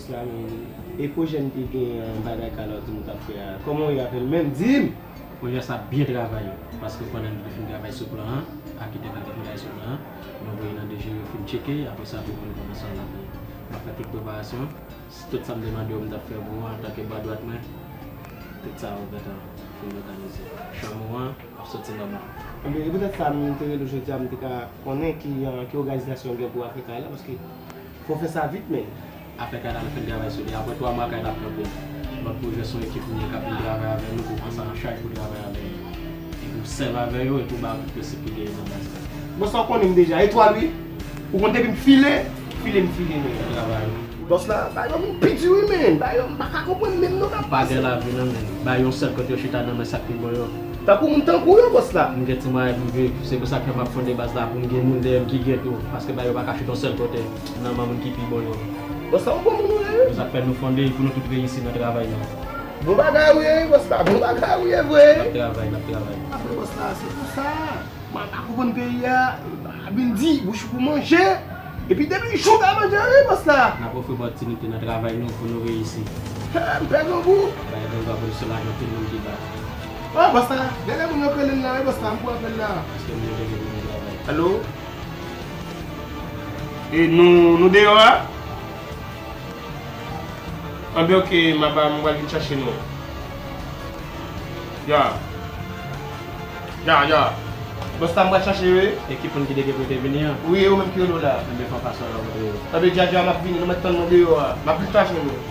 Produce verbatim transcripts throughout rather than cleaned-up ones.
Sa menm, e pwojè m te gen an bagay kala w di m w t ap fè a, kòman w ye avè l menm? Di m! Pwojè sa ap byen travay, paske pandan nou te fin travay sou plan an, akitèk la te fin travay sou plan an, nou voye nan D G yo fin tcheke, apre sa pou yo konn kòman sa l ap ye. M ap fè tout preparasyon, tout sa m te mande yo m t ap fè pou ou antanke bra dwat mwen, tout sa yo gentan fin òganize. Chanm ou an ap soti nòmal. Ebyen, e poutèt sa m te rele w jodi a, m te ka konnen ki, ki òganizasyon w gen pou afè kay la, paske fò w fè sa vit, men. Afè kay la, nou fin travay sou li. Apre twa mwa, kay la ap kanpe. Lòt pwojè se yon ekip nou ye k ap vin travay avè nou pou pran sa an chaj, pou travay avè nou. E pou sèvi avè yo, e pou ba yo tout prensip ki genyen nan baz la. Bon, sa w konnen m deja, etwal wi. Ou konn depi m file, file m file, men. Travay. Bòs la, bagay yo vin pi di wi, men. Bagay yo, m pa ka konprann menm non, pa gen lavi nan men. Bagay yon sèl kote yo chita nan men sa k pi bon yo. Tankou moun tankou yo, bòs la. M gen ti mwayen pou m viv. Se pou sa k fè m ap fonde baz la pou m gen moun dèyè m ki gen tou. Paske bagay yo pa ka chita yon sèl kote nan men moun ki pi bon yo. Bòs la, yon bon moun ou ye wi. Se sa k fè nou fonde pou nou tout reyisi nan travay nou. Bon bagay wi, bòs la. Bon bagay wi, e vre. N ap travay, n ap travay. Apre bòs la, se pou sa. Mwen pa konprann peyi a, a vin di, bouch pou manje, epi depi jou pa manje wi, bòs la. N ap ofri opòtinite nan travay nou pou nou reyisi. Ha, m pèdi yon bout. Bay gangwa pou nou soulaje anpil moun ki ba. Oh, bòs la, gade moun yo k rele m la wi, bòs la, m pran apèl la. Paske moun yo te gen pou nou travay. Alo? E nou, nou deyò a? Anben, oke, m ap, m pral vin chache nou. Ya. Ya, ya. Bòs la, m pral chache yo, wi. E ki moun ki te gen pou te vini an? Wi, e ou menm ki rele w la. Anben, fè yon fason rankontre yo. Anben, dja, dja, m ap vini, nou mèt tann mwen deyò a. M ap vin chache nou.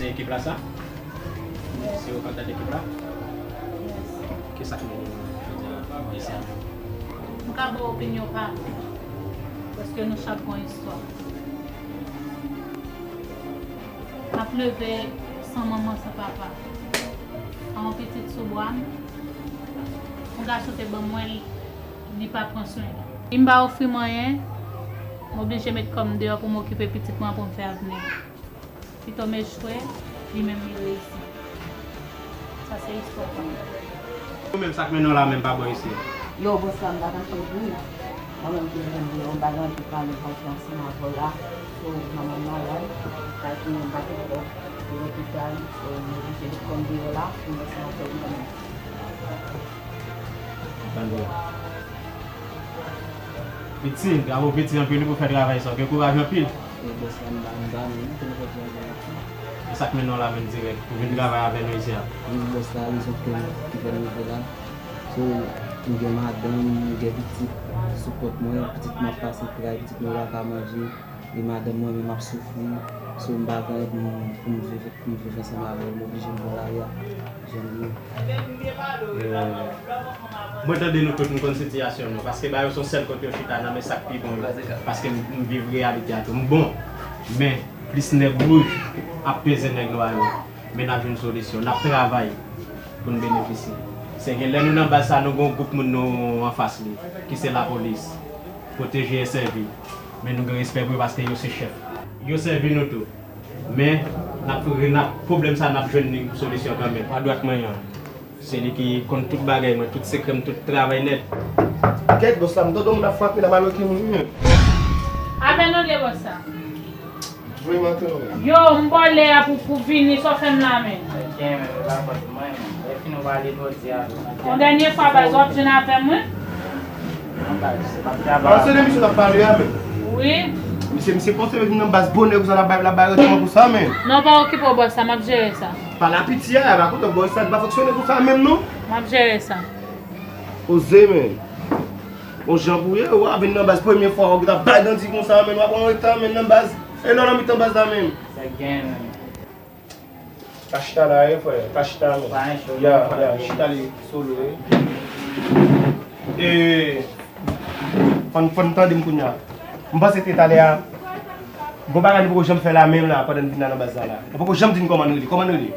Ekip la sa? Se ou k ap tèt ekip la? Kisa k mennen nou jodi a nan isi a? M ka ba w opinyon pa m, paske nou chak gen yon istwa. M ap leve san manman, san papa. An yon pitit sou bra m. Yon gason te ban mwen l, li pa pran swen li. Li m pa ofri m anyen, m oblije met kò m deyò pou m okipe pitit mwen pou m fè avni. Pito m echwe, li menm li reyisi. Sa se istwa pa m. Ou menm, sa k mennen w la menm pa bò isi? Yo, bòs la, m pa kache w di w. Mwen menm ki vin di yon bagay pou pale ansanm avè w la. So, manman m malad, sa ki yon pakèt lòt pou lopital, so, m oblije met kò m deyò la pou m ansanm avè w kanmenm. Tande. Piti, bravo piti anpil wi pou fè travay sa. Gen kouraj anpil. E bòs la, m pa, m pa menm, m te nan fè travay la. E sa k mennen w la menm dirèk pou vin travay avè nou isi a? Wi, bòs la, rezon ke, ki fè m rive la. So, m gen madanm, m gen pitit sou kont mwen, pitit mwen ap pase tray, pitit mwen pa ka manje. E madanm mwen menm ap soufri. So, m pa gen pou m, pou m viv, pou m viv ansanm avè l. M oblije m pran lari a. Jan l ye. Eh, mwen tande nou tout, m konn sitiyasyon nou. Paske ba yo se yon sèl kote yo chita nan men sa k pi bon yo. Paske m, m viv reyalite a tou. M bon. Men, plis nèg wouj ap peze nèg nwa yo. Men n ap jwenn solisyon. N ap travay pou n benefisye. Se gen lè nou nan baz sa, nou gen yon gwoup moun nou anfas li, ki se lapolis. Pwoteje e sèvi. Men nou gen respè pou yo paske yo se chèf. Yo sèvi nou tou. Men, n ap, n ap, pwoblèm sa, n ap jwenn li solisyon kanmenm. Adwat mwen an, se li ki konn tout bagay mwen, tout sekrè m, tout travay nèt. Kèt, bòs la, m tande moun ap frape la, m al wè ki moun li ye. Avè nou de bòs sa. Voye m antre non. Yo, m bò lè a pou, pou vini, sa w fè m la menm? Ok, men, e pa fòt mwen, men. Lè fini w pale jodi a. Yon dènye fwa, baz, w ap jwenn avè m, wi. Non, baz, se pa travay. Ah, se de misye w ap pale a, men. Wi. Misye, misye panse vin nan baz bonè konsa, l ap bay, l ap bay randman konsa, men. Non, pa okipe w, bòs la, m ap jere sa. Pale a piti a, pa kontan, bòs la pa fonksyone konsa menm, non. M ap jere sa. Oze, men. Bon jan pou ye, w a vin nan baz premye fwa, w ap bay bandi konsa, men w ap pran reta, men nan baz. E lè w nan mitan baz la, men. Sa gen, men. Pa chita la, wi, frè. Pa chita, non. Pa enchò, ya, non, ya, frè. Chita li solo, wi. E, fò n, fò n tande m kounye a. M panse te talè a, gon bagay nou poko janm fè la menm la, pandan n vin la nan baz la la. Nou poko janm di n kòman nou rele. Kòman nou rele?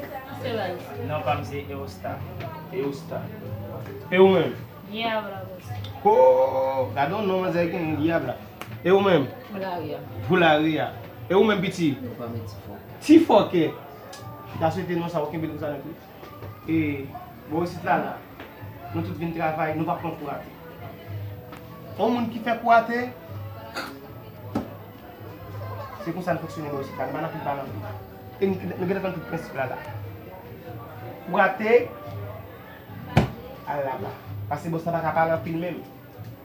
Non, pa m se Eosta. Eosta. E ou menm? Diabla, bòs. Oh, gade yon non manzè gen, Diabla. E ou menm? Pou lari a. Pou lari a. E ou menm, piti? Yo pa met ti fòkè. Ti fòkè. Ta swete non sa, ou kenbe l konsa nan tou. E, bò isit la, la. Nou tout vin travay, nou pa pran kou rate. Yon moun ki fè kou rate, se konsa n fonksyone bò isit la. Nou pa nan pil pale anpil. E nou, nou gentan konn tout prensip la, la. Kou rate, al laba. Paske bòs la pa ka pale anpil menm.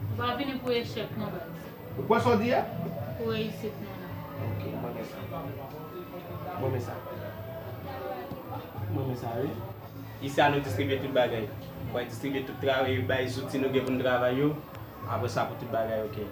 Ou pa vini pou echèk non, baz. Ou kwè sa w di a? Pou reyisit nou la. Ok, mwen men sa. Mwen men sa. Mwen men sa, wi. Isi a nou distribye tout bagay. Mwen distribye tout travay, bay zouti nou gen pou n travay yo. Apre sa, pou tout bagay oke.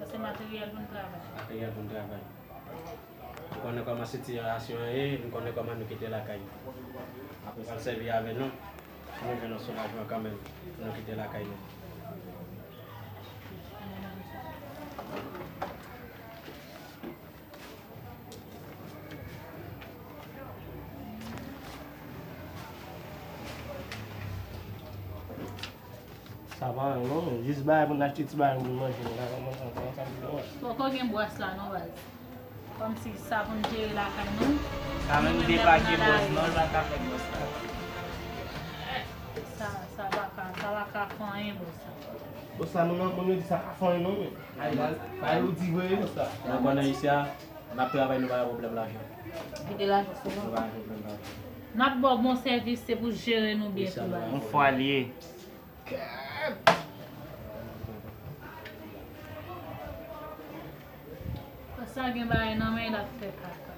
Sa se materyèl pou n travay. Materyèl pou n travay. Nou konnen kòman sitiyasyon an ye, nou konnen kòman nou kite lakay nou. Apre sa, l sèvi avè nou, pou nou jwenn yon soulajman kanmenm, pou nou kite lakay nou. Sa pa anyen non, men jis bagay pou n achte ti bagay pou n manje, nou ka kòmanse ansanm, sa m di nou an. Poko gen bwas la non, baz. Kòmsi sa pou n jere lakay nou. Sa menm depake bòs non, l pa ka fè bòs la. Sa, sa pa ka, sa pa ka fè anyen, bòs la. Bòs la, moun, moun yo di sa pa fè anyen non, men. Ay, ay, ou di vre, bòs la. Nou konnen isi a, n ap travay, nou pa gen pwoblèm lajan. Kite lajan sou nou. Nou pa gen pwoblèm lajan. N ap ba w bon sèvis, se pou jere nou byen tou, baz. Yon fwa l ye. Sa gen bagay nan men l ap fè kaka.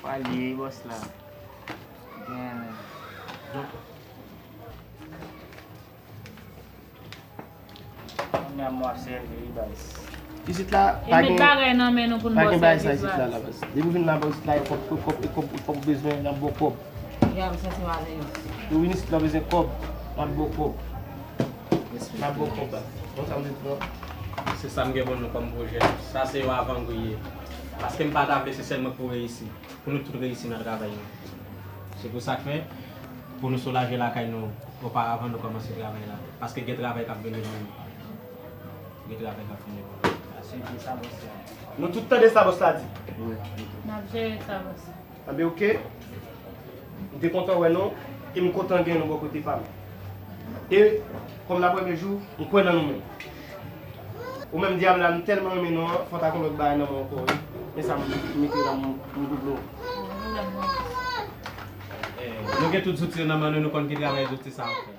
Pale, bòs la. Gen men. Kòm nan mwen ap sèvi wi, baz. Isit la, e pa met gen, bagay nan men nou pou n pa ba gen bagay sa sèvis, isit la, baz. La, baz. Depi w vin la, baz, isit la, e kòb, e kòb, e kòb, e kòb ou bezwen, n ap ba w kòb. Deja m santi m alèz. Ou vin isit la, w bezwen kòb, n ap ba w kòb. N ap ba w kòb, baz. Bon, sa m di non. Se sa m gen pou nou kòm pwojè. Sa se yon avangou ye. Paske m pa ta vle se sèlman pou reyisi. Pou nou tout reyisi nan travay nou. Se pou sa k fè, pou nou soulaje lakay nou, oparavan nou kòmanse travay la. Paske gen travay k ap vini pou nou. Gen travay k ap vini pou nou. Nou tout tande sa bòs la di. Wi. N ap jere sa, bòs. Anben, oke. M te kontan wè nou, e m kontan gen nou bò kote pa m. E, kòm la premye jou, m kwè nan nou menm. Ou menm, Diabla, m tèlman renmen non an, fò ta gen lòt bagay nan men w ankò, wi. Men sa m mete la, m, m double w. Eh, nou gen tout zouti yo nan men nou, nou konn ki travay zouti sa ap fè.